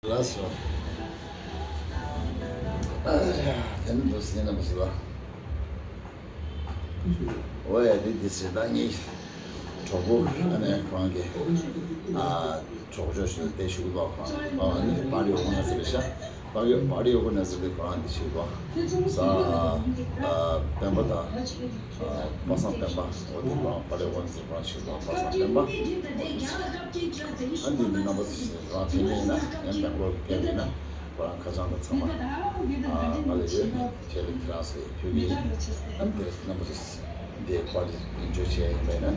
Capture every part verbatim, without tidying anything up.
ལགས་སོ། ཨ་ཡ། དེ་ནི་འདུག་སེ་ན་མ་སུ་ལ། འོ་ཡ། དེ་དེ་ཟེར་ད་ངའི་གྲོགས་པོ་ཨ་ནེ་ཁོ་རང་གི་ཨ་གྲོགས་པོ་ཞིག་དེ་ཞུ་གི་འདུག་ཁོ་རང་ཨ་ནི་པར་ཡོད་ཁོ་ན་ཟེར་ཤག་པར་ཡོད་པར་ཡོད་ཁོ་ན་ཟེར་དེ་ཁོ་རང་དེ་ཞུ་གི་འདུག་ས་ཨ་སྤེན་པ་དང་། པ་སངས་སྤེན་པ། འོ་དེ་ཁོ་རང་པར་ཡོད་ཁོ་ན་ཟེར་ཁོ་རང་ཞུ་གི་འདུག་པ་སངས་སྤེན་པ། འོ་དེ་ཚོ་ཨ་འདི་འདི་རྣམ་པ་ཚོ་ཞིག་རང་ཕན་ཡིན་ན་ཡང་སྦེང་ལོར་ལ་ཕེབས་ཡིན་ན་ཁོ་རང་ཁ་བྱང་དང་ཚང་མ་ང་ལ་ཡོད། ཁྱེད་ལ་ཁྱེད་རང་ཚོ་ཕུལ་གྱི་ཡིན། ཨ་འདི་རྣམ་པ་ཚོ་འདི་པར་འདི་ཨེན་ཇོའི་བྱས་ཡིན་པས་ན་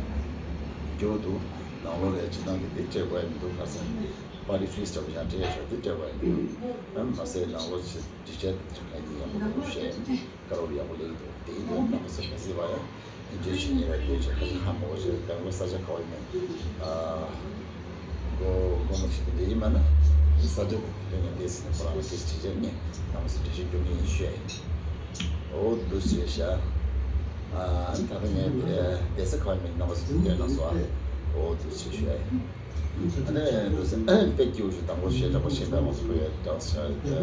འགྱུར་འདུག་ནང་ལོགས་ལ་སྤྱི་བཏང་གི་འདི་སྤྲད་དགོས་ཡ་མི་འདུག་ཁ་སང་པར་ཊི་ཕི་སི་འདྲ་པོ་ཡང་སྤྲད་ཡ་ཆོག་འདི་སྤྲད་དགོས་ཡ་མི་འདུག་ཨ་མ་ཟད་ནང་ལོགས་ཀྱི་འདི་བྱས་འདི་ཆ་ཁ་ཡིན་ཡང་མི་འདུག་བཤད་ཡིན། ཀ་རོར་ཡག་པོ་སླེབས་འདུག་དེ་ཡིན་དུས་རྣམ་པ་ཚོ་གལ་སྲིད་པ་ཡ། ཨེན་ཇོའི་བྱེད་མཁན་རེད་འདོད་ཅེས་ཁ་ཤས་ཧ་མ་གོ་ཞེས་སྦེང་ལོར་ས་ཆ་ག་བ་ཡིན་ནའི། ཨ། མགོ་མགོ་མ་ཚོས་དེ་འདྲ་ཡིན་མ་ན། ས་ཆ་དེ་དོན་ངན་བསྡད་ཟིན་ན་ཁོ་རང་ལ་དེ་ཅི་བྱས་ནས་རྣམ་པ་ཚོ་འགྲེལ་བཤད་རྒྱུ་མེད་ཡིན་ཤོད། འོ་འདུག་ཟེར་ཤག་ཨ་ད་ལྟ་ངས་བསྡད་ས་ག་བ་ཡིན་ནའི་རྣམ་པ་ཚོ་དེ་འདྲ་གནང་སོང་ཨ། འོ་འདུག་ཟེར་ཤོད་ཨ། ཨ་ནི་འདུག་སེ་དཔེ་སྐྱིད་པོ་ཞིག་དང་པོ་བཤད་གྲྭ་པ་ཤེས་པའི་ངོ་སོ་ཁོ་ཡོད་ཀྱང་ཟེར་ཏེ་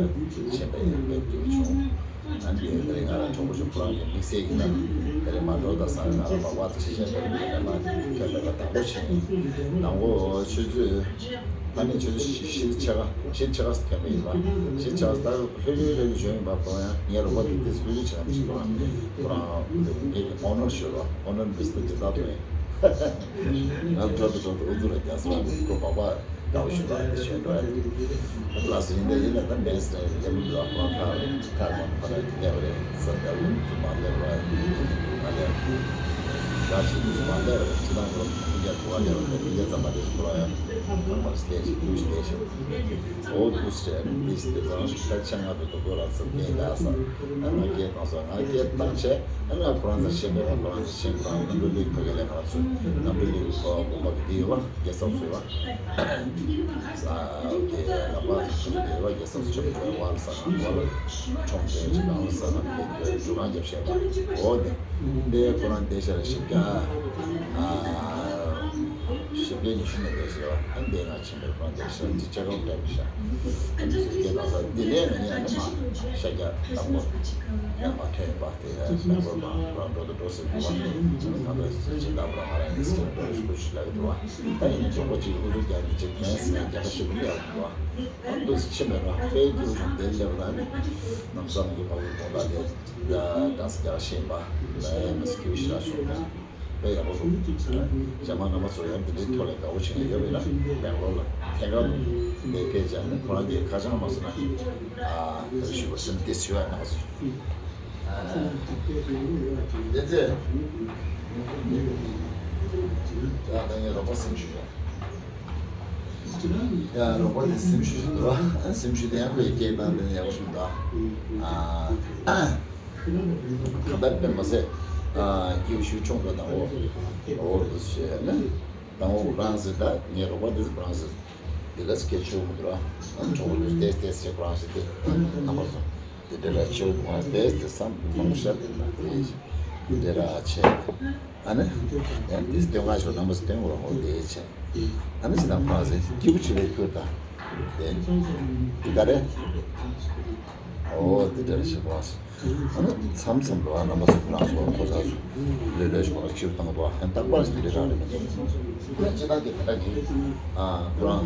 ཤེས་པའི་ཡང་དཔེ་སྐྱིད་པོ་བྱུང་། ཨ་ནི་དེ་རིང་ང་རང་གྲོགས་པོ་ཞིག་ཁོ་རང་གི་དམིགས་བསལ་ཡིན་ན་དེ་རིང་མ་འགྲོ་ད་སང་ང་རང་མ་བ་ཚོ་ཤེས་བྱ་དཔེ་མི་ཡོད་ན་མ་ཁྱོད་དཔེ་པ་དང་པོ་བྱས་ནས་དང་པོ་ཆུ་ཚོད་ཨ་ནི་ཆུ་ཚོད་བཞི་བཞི་ཕྱེད་ཀ་བཞི་ཕྱེད་ཀ་ཐོན་པ་ཡིན་པ། བཞི་ཕྱེད་ཀ་ལྟར་ལྷོད་ལྷོད་ལྷོད་ལྷོད་བྱུང་ཡིན་པ་ཁོ་རང་ཡང་ངའི་རོགས་པ་དེ་དེ་ལྷོད་ལྷོད་བྱེད་ན་དེ་ཞིག་ཁོ་རང་ཁོ་རང་ངེད་ཀྱི་ཨོ་ནར་ཞུ་རོགས་ཨོ་ནར་མི་སི་ཊར་ཇི་ད་ཐོན་ཡིན། ང་འགྲོ་དུ་འགྲོ་དུ་ཨུ་ཚུགས་ར་རྒྱག་སོང་། ཁོ་པག་པ་དགའ་བོ་ཞུ་བ་དེ་ཞོན་འགྲོ་ཡ་དེ། ལགས་སོ་ཡིན་ད་ཡིན་ན་ད་མེད་ཟེར་ལེ་མོ་འགྲོ་ཁོ་ཁ་ཁ་མ་ཁོ་ར་གི་ལེ་བ་རེད་ས་ད་ལུ་ཚུ་མ་ལེ་བ་ར་ཡ་ང་ལེ་བ་ར་ཞིག་ཚུ་མ་ལེ་བ་ར་ཅི་ད་ཁོ་ར་ཕི་ལེ་ཐུ་བ་ལེ་བ་ར་ཕི་ལེ་ཙམ་པ་དེ་ཁོ་ར་ཡ་ཁ་མར་སི་ལེ་ཞིག་ཁུ་ཞིག་ལེ་ཞིག་ཨོ་དུ་སི་ཏྲེ་ནི་དེ་སི་དེ་ཙང་ད་ཆ་ང་དུ་དུ་ཁོ་ར་ཚུ་ལེ་ད་ས་ང་སྐད་བཏང་སོང་། ང་སྐད་བཏང་བྱས། ཨ་ང་ཁོ་རང་ཚོ་ཤེས་མེད་པ་ཁོ་རང་ཚོ་ཤེས་ཁོ་རང་རྣམ་གྲོལ་གླིང་ཕ་གི་ལས་ཁ་ཚོ་རྣམ་གྲོལ་གླིང་ཁོ་དགོན་པ་གི་དེ་ཡོད་པ་རྒྱལ་ཚབ་སུ་ཡོད་པ། ས་དེ་ལ་པ་ཚོ་ཁོ་ཚོ་དེ་ཡོད་པ་རྒྱལ་ཚབ་སུ་ཆོས་པ་བ་ལ་ས་ཁང་བ་ལ་ཁྲོམ་དེ་ཅི་དང་ལ་ས་ཁང་དེ་དེ་འགྲོ་ཁང་རྒྱབ་བཤད་པ་འོ་དེ་དེ་ཁོ་རང་དེ་ཤར་ཞིབ་རྒྱ་ཨ་ཞིབ་རྒྱ་ཉི་ཤུ་ནས་དེ་ཤར་བ་ཨ་དེ་ང་ཆེན་པོའི་ཁོ་རང་དེ་ཤར་དེ་ལྕགས་རོང་བཀྲ་བི་ཤར་ཨ་དེ་ཤར་རྒྱ་དང་ས་དེ་ལས་ང་ཉན་ཨ་མ་ཤར་རྒྱ་དང་པོ་ཡང་མ་ཐོན་པ། དེ་ཡང་སྦེང་ལོར་མ་རང་འགྲོ་དུ་འགྲོ་ཟེར་གི་བ། ང་ཚོ་སྤྱི་ཟླ་བ་ང་རང་ཡིན་ཟེར་འགྲོ་རེ་ཤུགས་ཤིག་ལབ་ཡོད་བ། ད་ཡིན་ན་གྲོགས་པོ་གཅིག་ཨུ་ཚུགས་རྒྱག་གི་གཅིག་མེད་ཟེར་ན་རྒྱ་ཁ་ཤིག་མི་ཡག་གི་བ། ཨ་འདུག་སེ་ཕྱིན་པའི་རང་དཔེ་སྐྱིད་པོ་བྱུང་། དེ་སླེབས་ན་ནི་ནམ་སང་ང་ཚོ་ཕ་གི་དགོང་དག་དེ་ཌན་སི་རྒྱག་ཤེས་པ་ལ་ཡང་མི་སྐྱིད་པོ་ཞིག་རག་བྱུང་ན་དཔེ་ཡག་པོ་རེད། རྒྱ་མ་རྣམ་པ་ཚོ་ཡང་འདི་འདྲའི་ཐོག་ལ་དགའ་བོ་བྱེད་ཀྱི་ཡོད་པས་ན་སྦེང་ལོར་ལ་ཐད་ཀར་དུ་ནས་ཕེབས་བྱས་ནས་ཁོ་རང་གི་ཁ་བྱང་མ་སོང་ན་ཨ་ཞུ་བ་སེམས་བདེ་ཞུ་བ་གནང་སོང་། ཨ། དེ་ཚེ། ཡ་ད་ངའི་རོགས་པ་སེམས་ཤུགས་ཤོག་ཡ་རོགས་པ་དེ་སེམས་ཤུགས་ཤིག་འདུག་ཨ་སེམས་ཤུགས་དེ་ཡང་ཁོས་སྐད་བཏང་དེ་ཡག་པོ་ཞིག་འདུག་ཨ། ད་ལྟ་དཔེ་མ་ཟད་ཨ་སྐྱིད་པོ་ཞིག་བྱུང་འདུག་དང་པོ་འོ་འདུག་ཞེས་ནི་དང་པོ་རང་ཟེར། ད་ངའི་རོགས་པ་དེ་ཚོ་རང་ཟེར། དེ་ལ་སྐད་ཆོད་མི་འདུག་ར། ཨ་གྲོགས་པོ་དེ་ཏེས་ཏེས་ཞེས་ཁོ་རང་ཞིག་དེ་རྣམ་པ་ཚོ་དེ་འདྲ་ར་ཆོད་འདུག་ང་ཏེས་ཏེ་བསམ་མང་ཤ་དེ་ན་དེ་དེ་འདྲ་ར་ཆེ། ཨ་ནི་ཡང་དེ་སྟོན་ག་ཞོ་རྣམ་པ་ཚོ་སྟོན་གོ་ར་ཧོ་དེ་ཆེ། ཨ་ནི་ཅི་དང་ཁོ་རང་ཟེར་སྐྱིད་པོ་བྱེད་པའི་ཁུར་དང་དེ་དེ་ག་རེ། ཨོ་དེ་འདྲ་ར་ཞིག་ཁོ་རང་ཟེར། ཨ་ནི་མཚམས་མཚམས་འགྲོ་བ་རྣམ་པ་ཚོ་ཁོ་རང་ཚོ་ཐོ་ཚ་ཚོ་ལོས་ལོས་ཤོག་ལ་ཕྱིར་བཏང་བ་ཧན་རྟག་པར་ཞིག་རེ་རང་རེ་མི་འདུག་ཁོ་རང་སྤྱི་བཏང་གི་ད་ལྟ་ཉིན་ཨ་ཁོ་རང་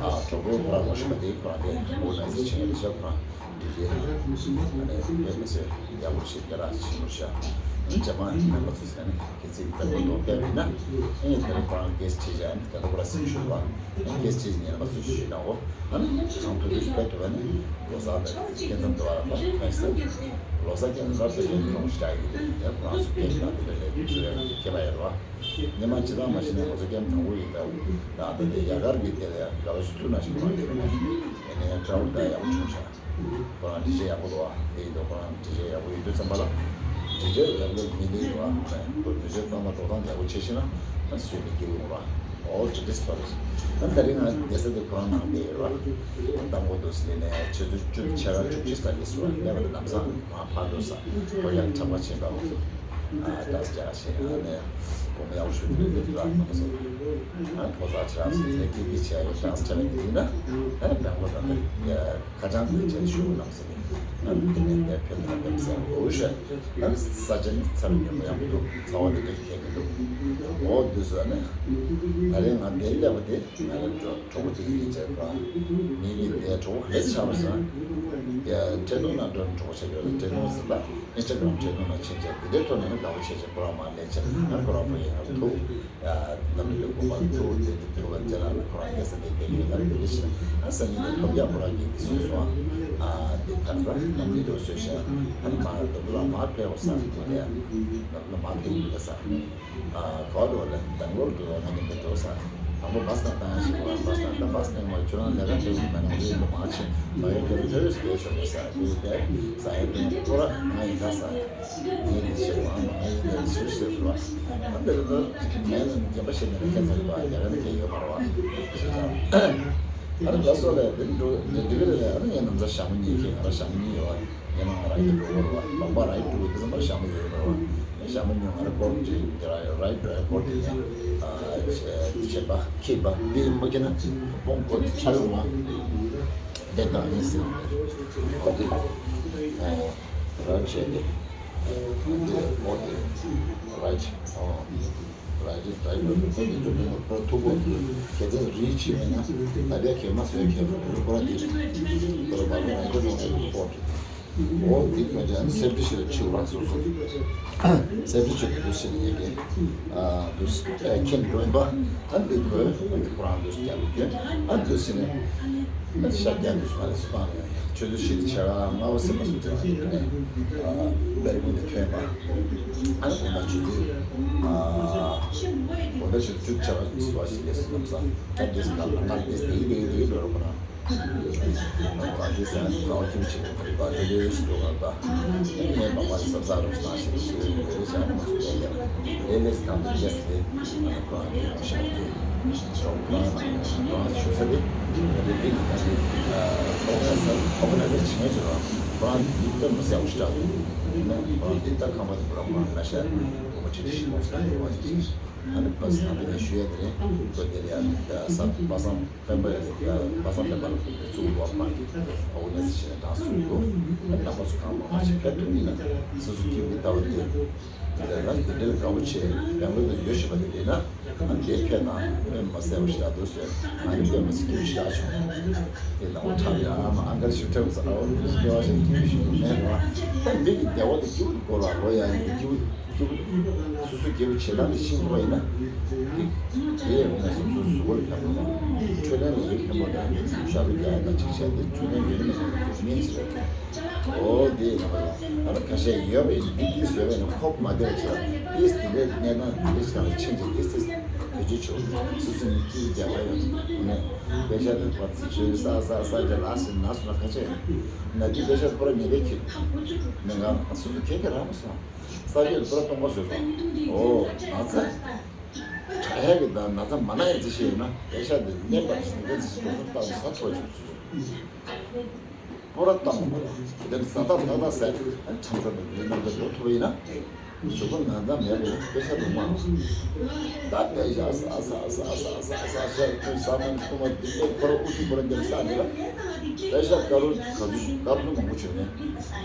ཨ་གྲོགས་པོའི་ཁོ་རང་ངོ་ཤེས་པ་དེ་ཁོ་རང་དེ་འོ་ན་ཟེར་ཆེན་རེ་ཤག་ཁོ་རང་དེ་རྗེས་ཨ་ནི་དཔེ་མི་སྲིད་ཡག་པོ་ཞིག་དེ་ར་ཕྱིན་རུ་ཤག་ཨ་ནི་ཇ་མ་རྣམ་པ་ཚོ་ཟེར་ནས་ཁྱེད་ཚོས་དཔེ་མི་འདུག་དཔེ་མིན་ན་ཨེ་དེ་རིང་ཁོ་རང་གེ་སི་ཁྲིད་བྱས་ཨ་ནི་དེ་ལ་ཁོ་རང་སེམས་ཤུགས་བ། ཨ་ནི་སྐད་ཆ་ཉན་པ་ཚོས་ཞུས་ན་འོ། ཨ་ནི་ཚང་དུ་རིག་པའི་དུ་བ་ནི་ལོ་གསར་དང་སྐྱེ་ཚང་དུ་བ་ལ་ཕར་ཕན་སེམས། ལོ་གསར་སྐྱེ་ཚང་ག་ཕེབས་ཀྱི་ཡོང་ཞིག་ཡིན་ཏེ་ཡང་ཁོ་རང་ཚོ་སྐད་ལ་དེ་འདྲ་ལས་དུས་ཚོད་ཁྱད་པར་ཡོད་རེད་བ། ཉི་མ་ཇི་ལྟར་མ་ཤེས་ན་ང་ཚོ་སྐད་དང་པོ་ཡིན་པའི་ད་ལྟ་དེ་ཡ་གར་གྱི་དེ་ལ་ཡང་ག་ལ་ཞིག་ཐུག་ན་ཞིག་མ་ཡོད་ན་ཡིན་ན་ཡང་འདྲ་བོ་འདྲ་ཡག་པོ་བྱུང་ཤག་ཁོ་རང་འདྲི་བྱེད་ཡག་པོ་འདུག་བ། དེ་ཡིན་དུས་ཁོ་རང་འདྲི་བྱེད་ཡག་པོ་ཡོད་དུས་ཙམ་པ་ལ་འདྲི་བྱེད་ཡག་པོ་མི་ལེགས་འདུག་བ། ཁོ་རང་ཁོ་མི་ཚོའི་བཏང་བ་འགྲོ་སྟངས་ཡག་པོ་བྱེད་ཤེས་ན་ཨ་སུས་མི་སྐྱེ་ཡོང་བ། ཨོ་ཏྲི་ཏིས་པ་རེད། ཨ་ད་རིང་ང་བསྡད་ས་དེ་ཁོ་རང་ནང་བསྡད་ཡོད་ར། ཨ་དང་པོ་འདུག་ཟེར་ནས་ཆུ་ཚོད་བཅུ་ཕྱེད་ཀ་བཅུ་གཅིག་ཙམ་ལས་སུ་བ་སླེབས་པ་དེ་ལམ་སང་མ་ཕར་འགྲོ་ས་ཁོ་ཡར་འཁྲབ་པ་ཕྱིན་པ་ཁོ་ཚོ། ཨ་ཏཱས་རྒྱག་ཤེས་ཨ་ནི་གོང་མ་ཡག་ཤོས་དེ་འདི་འདྲ་མ་སོང་། ཨ་ཕོ་གསར་ཆགས་སུ་ཚེ་སྐྱིད་སྐྱིད་བྱས་ཡོད་ཏཱས་ཆ་བའི་དེ་ན་ཨ་ནི་བེང་ལོར་ད་ལྟ་ཁ་བྱང་དུ་བྱས་ཞུ་གནང་སོང་། ཨ་ནི་དེ་ནས་འདིར་ཕེབས་ན་འདེམས་སེ་འོ་ཤོད་ཨ་ནི་ས་ཆ་ནི་ཚ་བ་ཉོན་མོངས་ཡག་པོ་འདུག་ཚ་བ་དེ་འདྲ་ཁྱད་མི་འདུག་འོ་དུས་སུ་ཨ་ནི་ད་རེས་ང་འདིར་སླེབས་པ་དེ། ང་རང་གྲོགས་གྲོགས་པོ་དེ་ཡིན་ཅེས་པ། ངེད་གཉིས་དེ་གྲོགས་པོ་ལས་ཆགས་པ་ཟེར། ཡ་འཕྲིན་ཐུང་ནང་འགྲོ་ནས་གྲོགས་པོ་ཆགས་ཡོད་ལ་འཕྲིན་ཐུང་ཟེར་ལ་ཨིན་སི་ཊ་གྷི་རམ་འཕྲིན་ཐུང་ནང་ཕྱིན་ཆད་དེ་འདྲའི་ཐོག་ནས་ནི་དགའ་པོ་བྱས་ཤིང་ཁོ་རང་མར་སླེབས་ཕྱིན་ང་ཁོ་རང་ཕ་གིར་ང་ཐུག་ཡ་ལམ་རིམ་ལས་དགོངས་པ་ཐུག་དེ་དེ་ཐུག་པ་རྗེས་ལ་ནི་ཁོ་རང་སྐད་ས་དེ་བསྡད་ཡོད་ལ་དེ་འདྲ་ཞིག་ཨ་སང་ཉིན་ནས་ཐོབ་རྒྱག་ཁོ་རང་གིས་གསུངས་སོང་ཨ། དེ་ད་ལྟ་ལམ་རིམ་ལས་བཟོས་ཤག་ཨ་ནི་མར་དོ་པོ་ལ་མར་ཕེབས་འོ་ས་མ་ལས་ཡ་ལམ་ལ་མར་ཕེབས་ཡོད་ལ་ས། ཨ་ག་བ་འགྲོ་ལ་བེང་ལོར་འགྲོ་ང་གཉིས་ཀ་འགྲོ་ས། དང་པོ་བཱས་ནང་བཏང་ཡ་ཞིག་འགྲོ་བ་བཱས་ནང་ད་བཱས་ནང་མ་ཁྱོད་རང་ལས་ཀ་བྱེད་དགོས་མེད་ན་ང་ཚོ་ཡིན་པ་མ་བྱེད་མ་ཡོད་ཁྱོད་རང་ཕེ་རི་སི་བསྡད་ཆོག་རེད་ས་དེ་བསྡད་ས་ཡོད་དེ་ཁོ་ར་ང་ཡིན་ད་ས། ངས་འདི་བྱེད་དགོས་ཨ་མ་ང་ཡིན་ད་ཞེས་ཞེས་སོ། ཨ་འདི་རེད་ད་ངས་ནི་རྒན་པ་བཤད་ནས་རེད་ཁྱེད་ཚོ་ལ་ལས་ཀ་ནི་ཁྱེད་ཡོད་མ་རེད་བ། ཨ་ནི་ལ་སོ་ལས་འདི་འགྲོ་འདི་འགྲིག་གི་རེད་ལས་ཨ་ནི་ངས་ནམ་ཚ་ཞྭ་མོ་གཉིས་ཁྱེད་ང་ར་ཞྭ་མོ་གཉིས་ཡོད་བ། ཡང་ན་ང་རང་གི་འགྲོ་བ་རེད་བ། མང་པ་རང་གི་འགྲོ་བ་དེ་ཚོ་མ་ཞྭ་མོ་ཡོད་རེད་བ། ཞྭ་མོ་ཉོ་ང་རང་སྐོར་གྱི་ར་ར་འགྲོ་ཡ་སྐོར་དེ་ཡང་བྱེད་པ་ཁེ་པ་དེ་མ་ཁེ་ན་སྤོང་སྐོར་དེ་ཆ་ཡོད་མ་དེ་དང་ཨིན་སི་ཨོ་དེ་ར་བྱས་ཏེ་དེ་ཨོ་དེ་ར་ཆ་ཨོ། ར་ཇི་ད་ཡོད་པའི་ཁོ་ནི་ཐུག་པའི་ཁོ་ཐུག་པོ་དེ་ཁྱེད་ཚོས་རིགས་ཆེ་བས་ན་ད་ལྟའི་གེ་མ་བཟོས་ཁྱེད་རུ་ཁོ་ར་དེ་རེད། ཁོ་ར་བ་ལོ་ར་ཇི་རུ་ཁོ་ར་དེ་རེད། འོ་དེ་ཁྱོད་ཅག་ནི་སེམས་ཁྲལ་ཞིག་ལ་ཆེ་བ་རང་སོ་སོ་སེམས་ཁྲལ་ཆེ་བ་དུ་སེ་ནི་ཡེ་གེ་དུ་ཁྱེད་འདོན་པ་ཨ་འདི་ཁོས་ཁོ་རང་དུ་རྒྱབ་ལ་སྐྱོན་ཨ་དུ་སེ་ནི། ཤ་རྒྱག་འདུག་མ་རེད་སུ་བཏང་ནས་ཆུ་ཚོད་བཞི་དང་ཕྱེད་ཀ་ལྔ་པ་སེམས་པ་སུ་བྱ་བ་ཡིན་ནས་སྦེལ་ཀོ་ནི་ཐོན་པ་ཨ་ནི་དགོང་དག་ཆུ་ཚོད་དགོང་དག་ཆུ་ཚོད་བཅུ་ཕྱེད་ཀ་ཟུར་བ་ཞིག་ལས་སུ་ལམ་སང་ད་འདི་སུ་ག་ལ་ང་འདི་སུ་དེ་གི་དེ་གི་དེ་གི་འགྲོ་རོགས་གོ་ན་ང་འདི་སུ་ང་ང་ཁྱིམ་ཆེ་གི་ད་ལེ་ལེ་སུ་འགྲོ་ག་ད་ངས་མ་པ་ནི་སབ་ས་རུ་སྣང་ཞིག་སུ་ཡོད་རེད་བྱ་ང་སུ་ཡོད་ཡ་ལེ་ལེ་སུ་ད་འདི་སུ་དེ། ཁོ་རང་གི་ཡོང་ཤེས་པ་དེ། ཁོ་རང་ཁོ་རང་ཞུ་ས་དེ། ད་དེ་འདི་ནི་ད་དེ་ཨོ་ག་ས་ཨོ་ག་ན་ས་ཆེན་ཆེ་རང་ཁོ་རང་དཔེ་མི་སྲིད་པ་ཞིག་རེད། ཁོ་རང་དེ་ལྟ་ཁང་པ་དེ་ཁོ་རང་ཁོ་རང་ལ་ཤ་ཁོ་མ་ཆེ་ཆེ་ཞིག་མོ་ས་དེ་བ་ཞིག་ཨ་ནི་བ་ས་དེ་ནས་ཞུ་ཡ་དེ་རེད། ཁོ་དེ་ལ་ཡ་ས་བ་སང་། པེན་པ་ཡ་པ་སང་པེན་པ་ལ་ཚུགས་འགྲོ་བ་མ་གི་ཨོ་ནས་ཞེ་དྲག་སུ་འགྲོ་ཨ་ནི་པ་སུ་གང་མང་མང་ཞིག་ཕེབས་ཐུབ་ཡིན་ན་སུ་སུ་སྐྱིད་པའི་ལྟ་བ་དེ་འདི་ལ་འདི་འདྲའི་དགའ་བོ་ཆེ་ལས་འགུལ་དུ་ཡོད་ཞེས་པ་དེ་ལས་ན་ཨ་ནི་དེ་ཕེབས་ན་དཔེ་མ་སྲིད་པ་ཞིག་ལ་འདུག་ཟེར་ང་ནི་དཔེ་མ་སྲིད་སྐྱིད་པོ་ཞིག་བྱུང་། དེ་དང་པོ་འཁྲབ་ཡ་ཨ་མ་ཨང་དཀར་ཞིག་འཁྲབ་ས་ཨོ་འདི་ཞིག་སྐྱེ་བ་ཞིག་སྐྱིད་པོ་ཞིག་མེད་རེད་བ། ད་མི་གི་བདེ་བ་དེ་སྐྱིད་པོ་དེ་སྐོར་ལ་ལོ་ཡ་ཡིན་སྐྱིད་པོ། སོ་སོ་སྐྱེ་བོ་བྱེད་སྟངས་དེ་ཤེས་དགོས་པ་ཡིན་ན། དེ་དེ་ཡང་ན་སོ་སོའི་གཟུགས་པོ་ལ་ཕན་པ་དང་། འཕྲོད་བསྟེན་ལ་ཡང་ཕན་པ་དང་། ཞབས་བྲོ་རྒྱག་ཡ་དང་ཅིག་བྱས་ཏེ་འཕྲོད་བསྟེན་ཡོད་ན་མེད་ན་མིན་ཟེར་བ་དེ། ཨོ་དེ་ཡིན་ན་པ་ལ་ཨ་ན་ཁ་ཤས་ཡོད་པ་ཡིན་ན་འདི་འདི་བཟོས་པ་ཡིན་ན་ཁོག་མ་བདེ་བ་བྱེད་ལ་ཏིས་དེ་འདྲའི་གནས་སྟངས་དེ་འདྲའི་ཞིག་ལ་ཕྱིན་ཅིག་ཏིས་ཏིས་བེད་སྤྱོད་ཆོག་སོ་སོ་ནི་སྐྱིད་རྒྱག་པ་ཡོད་ནས་པེ་ཤ་དེ་བ་ཚི་ཆོས་ས་ས་ས་རྒྱ་ལ་སི་ན་སུ་ན་ཁ་ཤས་ཡོད་ན་དེ་པེ་ཤ་པོ་ར་ཉེ་རེ་ཁྱེད་ནས་ང་སོ་སོ་ཁྱེད་ཁྱེད་རང་མ་སོང་། ས་ཡོད་པོ་ར་སྟོང་པ་བཟོས་སོང་། ཨོ་ན་ཚ། དྲག་ཡག་གི་ད་ན་ཚ་མ་ན་ཡག་ཅི་ཤེས་ཡོད་ན་པེ་ཤ་དེ་ནད་པ་ཞིག་ནད་ཅི་ཞིག་ཏོག་ཏོག་ཏག་ཏག་ས་ཐོག་ཅིག་བཟོས་སོང་། པོ་ར་ཏག་མོ་ར་དེ་ནི་ས་ཐག་ཏག་ཏག་ཟས་ཁྲང་ཚ་དང་དེ་རྣམས་ཀྱི་འགྲོ་ཐུབ་པ་ཡིན་ན་གཟུགས་པོ་ན་ཚ་མེད་པ་ཡིན་ན་པེ་ཤ་དུ་མ་ད་པེ་ཤ་ས་ས་ས་ས་ས་ས་ཤ་ཁུ་ས་མ་ཁུ་མ་དེ་ནས་ཁོ་ར་ཨུ་ཚུགས་པོ་ར་འདིར་ས་འདི་ལ་པེ་ཤ་དཀར་རོ་ག་ཚོད་དཀར་ཚོད་མང་པོ་བྱོས་ནས།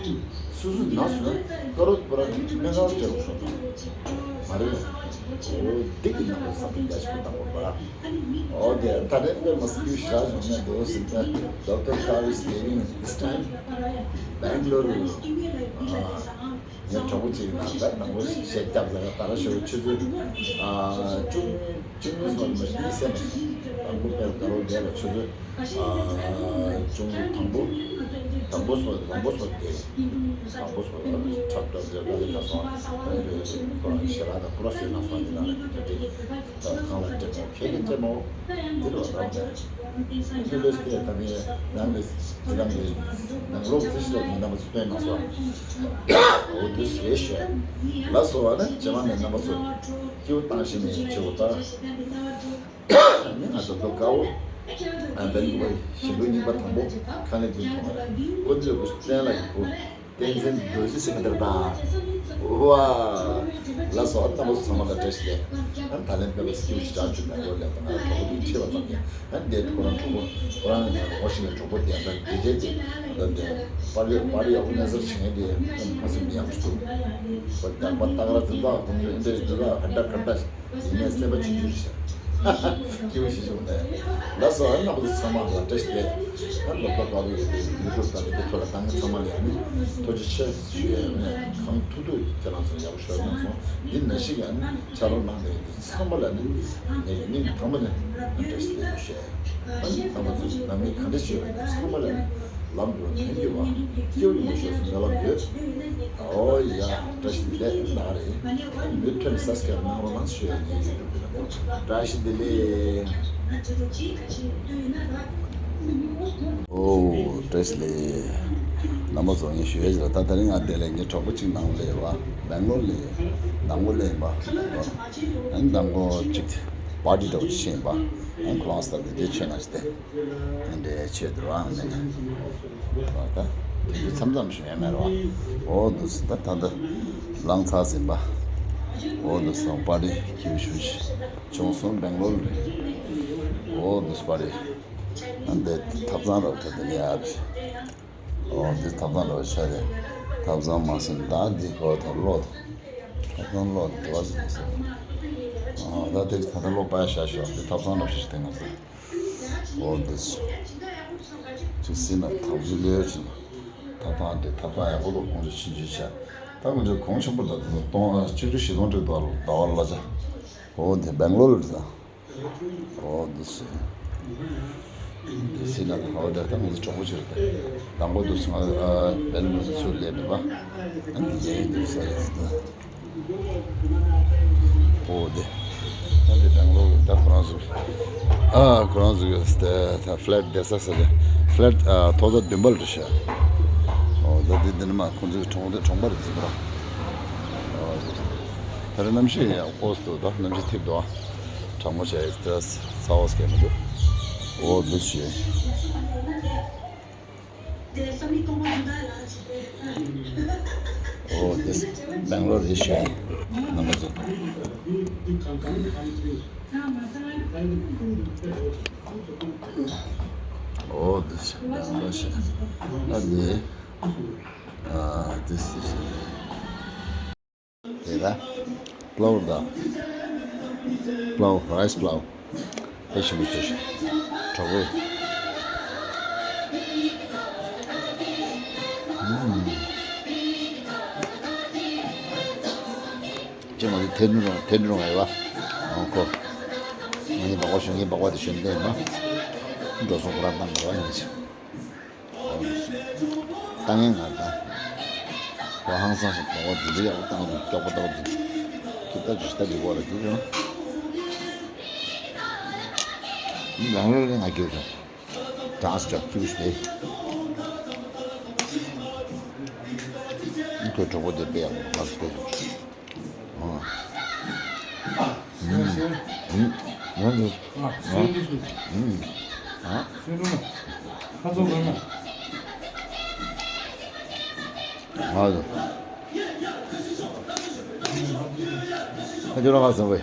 སོ་སོ་ན་སོ་ན་དཀར་པོ་ར་སྨན་ཁང་སྤྲད་རོགས་ཤོག་དང་། མ་རེད། འོ་འདི་གི་ནང་ལ་བསམ་པ་རྒྱ་ཆེན་པོ་བཏང་དགོས་པ། འོ་དེ་ད་རེས་དཔེ་མ་སྲིད་རྒྱུ་ཞག་བྱུང་ན་འདུག་ཟེར་ན་Doctor Kaur is leaving this time Bangalore. ཨ་ངའི་གྲོགས་པོ་གཅིག་ནང་ད་ནང་པོ་ཞེ་རྒྱབ་ཟེར་ན་ད་ར་ཞོ་ཆུ་ཚོད་ཨ་བཅུ་གཉིས་བཅུ་གཉིས་སོང་མ་གཉིས་ཟེར་མ་སོང་། དང་པོ་དཔེ་དཀར་པོ་བསྡད་ལ་ཆུ་ཚོད། ཨ་ཅུང་དང་པོ། དང་པོ་སོ་དང་པོ་སོ་དེ། དང་པོ་སོ་ཁྲབ་ཁྲབ་ཟེར་ལ་ལ་ཁ་སོང་། ཁོ་རང་ཞེ་ར་དང་པུ་ར་ཟེར་ན་སོང་དེ་ན་ལ་ཁ་ཏེ། ཁང་ལ་སྤྲད་མོ་ཁེ་ཁེ་སྤྲད་མོ། དེ་རུ་བ་དང་དེ་ལོས་དེ་ད་མི་ནང་གི་ལམ་གི་ནང་ལོག་ཚེ་ཤི་ལ་མི་རྣམ་པ་ཚོ་སྟོན་གནང་སོང་། འོ་དུས་རེ་ཞོད་ལ་སོ་བ་ན་ཇེ་མ་ནས་རྣམ་པ་ཚོ་སྐྱིད་པོ་བཏང་ཤེས་ནས་བྱེད་འོ་ད། ནི་ང་ཚོ་ལོ་དཀར་པོ། ཨ་བན་གུ་བ་ཞི་ལུ་རྙིང་པ་དང་པོ་ཁ་ནས་བདུན་ཐོང་ར་ཀོ་ཏི་ལ་གུ་སྟན་ལ་ཡི་གུ། བསྟན་འཛིན་རྡོ་རྗེ་ཟེར་མཁན་དེ་རེད་ད། ཝ། ལགས་སོ། རྣམ་པ་ཚོ་ཚང་མ་ལ་བཀྲ་ཤིས་བདེ་ལེགས། ད་ལན་སྤེལ་བ་སྐྱིད་པོ་ཞིག་ཅག་བྱུང་། ད་ལོ་ལེགས་པ། ང་ལ་གྲོགས་པོ་དེ་ཁྲིད་པ་ཙམ་གྱིས། ཨ་འདས་ཁོ་རང་གྲོགས་པོ། ཁོ་རང་ངོ་ཤེས་པའི་གྲོགས་པོ་དེ་ཡང་ད་འདི་རྗེས་དེ་ད་འདི་པར་ཡོད་པར་ཡོད་ཨོ་གནས་ཚུལ་བྱེད་མཁན་དེ་མ་སེམས་ཡག་པོ་འདུག་ཁོ་རྒྱག་པ་སྟག་ར་དེ་དག་ཁོང་ཚོ་ཨེ་འདྲས་འདི་དག་ག་འདྲ་ག་འདྲ། ཡིན་ནའི་སེམས་པ་ཆུང་ཆུང་ཞིག་སྐྱིད་པོ་ཞིག་བྱུང་ནས། ལགས་སོ། རྣམ་པ་ཚོ་ཚང་མ་ལ་བཀྲ་ཤིས་བདེ་ལེགས། ལོག་པ་དཀར་པོའི་ཡུལ་དུ་ཡུ་ཊུབ་དང་དེ་ཚོ་ལ་བཏང་མཁན་ཚང་མ་ལ་ཡང་ནི་ཐུགས་རྗེ་ཆེ་ཞུ་ཡས་ཡོད་ནས། གང་ཐུབ་ཐུབ་ཁྱེད་རང་ཚོ་ཡག་པོ་ཤོད་གནང་སོང་། འདི་ནང་བཞིན་ཡང་ནི་ཕྱག་རོགས་གནང་མཁན་ཚང་མ་ལ་ནི་ངས་སྙིང་ཐག་པ་ནས་བཀྲ་ཤིས་བདེ་ལེགས་ཞུ་ཡས། རྣམ་པ་ཚོས་ནང་མི་ག་འདྲ་ཞིག་ཡོད་པ་ཚང་མ་ལ་ནི་ལམ་འགྲོ་ཕན་གྱི་བ་སྐྱེ་བོ་ཉི་མ་ཤོག་སུ་མེ་ལམ་ཡོད། ཨོ་ཡ། བཀྲ་ཤིས་བདེ་ལེགས་ན་རེ། མུ་མཐུད་ནས་སབ་སི་ཀ་རེབ་གནང་རོགས་གནང་ཞུ་ཡ། ངའི་ཡུ་ཊུབ་དེ་ལ་བཀྲ་ཤིས་བདེ་ལེགས། ཨོ་བཀྲ་ཤིས་བདེ་ལེགས། རྣམ་པ་ཚོ་ངས་ཞུ་ཡ་ཞིག་ལ། ད་དེ་རིང་ང་དེ་ལས་ངའི་གྲོགས་པོ་གཅིག་ནང་ལས་ཡོད་པ། སྦེང་ལོར་ལས་ཡོད། ནང་ལོ་ལས་ཡིན་པ། ཨ་ནི་ནང་ལོ་གཅིག་པར་ཊི་འདྲ་བོ་ཞིག་ཡིན་པ། ཨ་ནི་ཁོ་རང་ས་དེ་དེ་ཆོས་ན་ཞིག་སྟེ། དེ་འདྲའི་ཆེད་དུ་རང་མེད་ནས། ད་དེ་ཚོ་མཚམས་མཚམས་ཞུ་ཡ་མེད་རོ། འོ་འདུག་སེ་ད་ད་ལྟ་ལངས་ཚར་ཟིན་པ། འོ་འདུག་སེ་པར་ཊི་ཁྱིམ་ཤུལ་ཞིག་བྱུང་སོང་། སྦེང་ལོར་རེད། འོ་འདུག་སེ་པར་ཊི། ཨ་འདི་ཐབ་ཚང་རོ། ད་དེ་ནས་ཡར། འོ་འདི་ཐབ་ཚང་རོ་ཤ་རེད། ཐབ་ཚང་མ་ཟིན་ད་འདི་གོ་ད་ལོག་ཐབ་ཚང་ལོག་འདི་བ་ཟིན་ཟིན། ཨ་ད་དེ་ད་ད་ལོག་པ་ཤ་ཤོག་འདི་ཐབ་ཚང་རོ་ཤ་ཤ་དེ་ང་ཚོ། འོ་འདི། ཅིག་སྲིད་ན་ཐབས་ཤེས་ལས་ཅིག་ཐབ་ཐང་དེ་ཐབ་ཐང་ཡག་པོ་འདུག་ཁོང་ཚོ་ཕྱིན་ཅི་བྱ། ད་ཁོང་ཚོ་གོང་ཆེན་པོ་ད་དུང་གཏོང་ཆིག་སྟོང་བཞི་སྟོང་སྤྲད་འདུག་ཟླ་བ་ལ་ཆ། འོ་འདི་སྦེང་ལོར་ལ་ད། འོ་འདི་སྲིད། འདི་སྲིད་ན་ད་འོ་ད་ད་ང་ཚོ་གྲོགས་པོ་ཆེ་རེད་ད། དང་པོ་འདུག་སོང་ཨ་སྦེང་ལོར་ཚུར་སླེབས་མེད་པ། ཨ་འདི་རྒྱ་ཡིག་འདུག་ས་རེད་ད། ཨོ་དེ། ད་དེ་སྦེང་ལོར་ད་ཁོ་རང་ཚོ། ཨ་ཁོ་རང་ཚོ་གི་ད་ད་ཕ་ལེཊ་བསྡད་ས་ཟེར་ཏེ། ཕ་ལེཊ་ཨ་མཐོ་ས་བདུན་པ་ལ་རེད་ཤག་ཨོ་ད་དེ་འདི་ནི་མ་ཁོང་ཚོའི་གྲོང་སྡེ་གྲོང་པ་རེད་ཟེར་གི་ར། ཨོ་དེ། ད་རེས་གནམ་གཤིས་ཡག་པོ་འདུག་ད་གནམ་གཤིས་ཐིབས་འདུག་ཨ་གྲང་མོ་བྱས་ད་ས་འོག་སྐད་མི་འདུག་ཨོ་འདི་ཞེས། ཨོ་དེ་སྦེང་ལོར་རེད་ཤག་རྣམ་པ་ཚོ། ཨོ་དེ་སྦེང་ལོར་ཤག་ཨ་དེ། ཨ་དེ་སི་ཤག་དེ་ལ་པླའོ་དང་། པླའོ། རའི་སི་པླའོ། དེ་ཞིམ་པོ་བཟོས་ཤག་གྲོགས་པོ། ཨུམ། ཅི་མ་ཟད་ཐེར་འབུམ་རོང་ཐེར་འབུམ་རོང་ཡོད་པ། ཨང་ཁོ། ང་གཉིས་སྦག་སྦག་ཞོན་གྱིན་སྦག་སྦག་དེ་ཞོན་བསྡད་ཡིན་པ། འགྲོ་སོང་ཁོ་རང་བཏང་དགོས་པ་ཡིན་ཅི། ལྟ་ངན་ང་ད། ཁོ་ཧང་སང་ཞིག་གོ་བ་འདི་འདྲ་ཡག་པོ་བཏང་འདུག་སྐྱོག་པ་ལྟ་བུ་འདུག་ཁྱེད་ལྟ་ཅི་ལྟ་ཅི་གོ་ལ་འདི་རེད། འདི་རང་རེ་རེ་ང་སྐྱོད་བྱུང་། གྲངས་སུ་ཅག་ཅུ་སྟེ། ཁོའི་གྲོགས་པོ་དེ་དཔེ་ཡག་པོ་ང་སུ་སྐྱོད་བྱུང་། ཨ། ཨ། ཨ། ཨ། ཨ། ཨ། ཨ་ཅོ་ར་ཁ་སང་བས།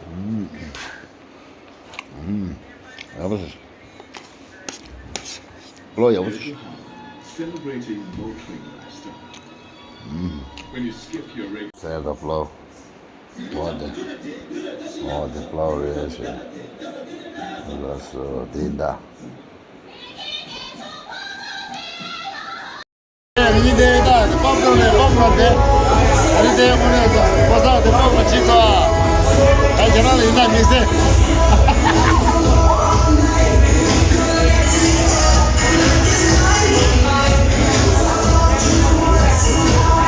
ཨུམ། ཨུམ། ཡག་པོ་ཞིག་པློ་ཡག་པོ་ཞིག Celebrating Motoring Master. ཨུམ། When you skip your regular ཟེར་ད་པློ། འོ་དེ། འོ་དེ་པློ་རེད་ཟེར། ལགས་སོ་དེ་ཡིན་ད། ཨ་ནི་དེ་ད་དེ་པབ་ཀོན་ལས་པབ་ཀོན་དེ། ཨ་ནི་དེ་དངོས་གནས་ད་པ་སངས་དེ་པབ་ཀོན་གཅིག་ཚོ། ད་ཁྱེད་རང་ལ་ཡིན་ན་དམིགས་བསལ།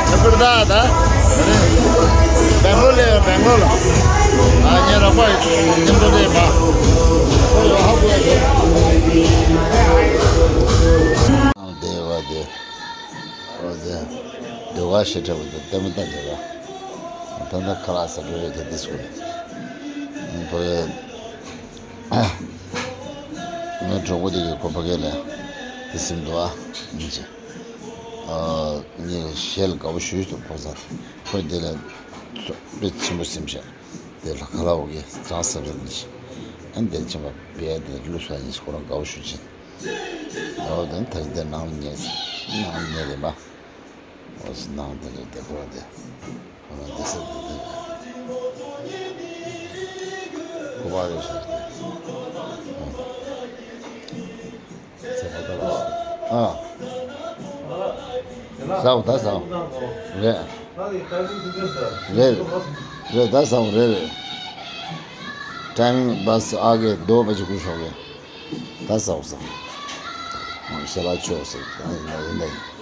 ཁྱད་པར་ད་ད། སྦེང་ལོར་ལས་སྦེང་ལོར་ལ། ཨ་ཉེ་རོགས་པ་མཉམ་དུ་ལས་པ། ཁོ་ཡོད་ཧ་གོ་ཡ་ཡོད། ཨང་དེ་བ་དེ། འོ་དེ། ཟློས་གར་ཞེ་དྲག་པོ་དེ་ལྟད་མོ་ལྟ་འདོད་པ། ད་ལྟ་ཁ་ལག་ཟ་འགྲོ་ཡོད་དེ་དེ་སྐོར་ནས། ཕ་གི། ངའི་གྲོགས་པོ་དེ་གིས་ཁོ་ཕ་གི་ལ་དེ་ཟིན་འདུག་ཨ། མི་ཚེ། ཨ་ངས་ཞལ་དགའ་བོ་ཞུས་སོང་། ཕོ་གསར་ཁོས་འདི་ལ་དཔེ་ཆེན་པོ་སེམས་ཤག་དེ་ལ་ཁ་ལག་འོ་གེ་གཙང་སེམས་རེད་ལ་ཤི། ཨ་འདིར་ཕྱིན་པ་བས་དེ་བླུགས་ས་ཡིན་ཤི། ཁོ་རང་དགའ་བོ་ཞུ་ཕྱིན། འོ་དེ་ད་དེ་ནང་ལ་ཉལ་སོང་། ནང་ལ་ཉལ་རེད་མ། འོ་སི་ནང་དེ་ལ་དེ་ཁོ་རང་དེ། ཁོ་རང་དེ་སེམས་དེ་དེ་ཁོ་པ་རེད་ཤག་དེ། ཨ། ཚེ་ཧ་ད་ལ། ཨ། ཟའོ་ད་ཟའོ། རེད། རེད། རེད་ད་ཟའོ་རེད་རེད། ཊའི་མིང་བ་སི་ཨ་གེ་རྡོ་བ་ཅི་ཀུ་ཤོག་གེ། ད་ཟའོ་ཟའོ། ཤ་ལ་ཆོག་ཟེར་ད་ཡིན་ན་ཡིན་ན་ཡིན།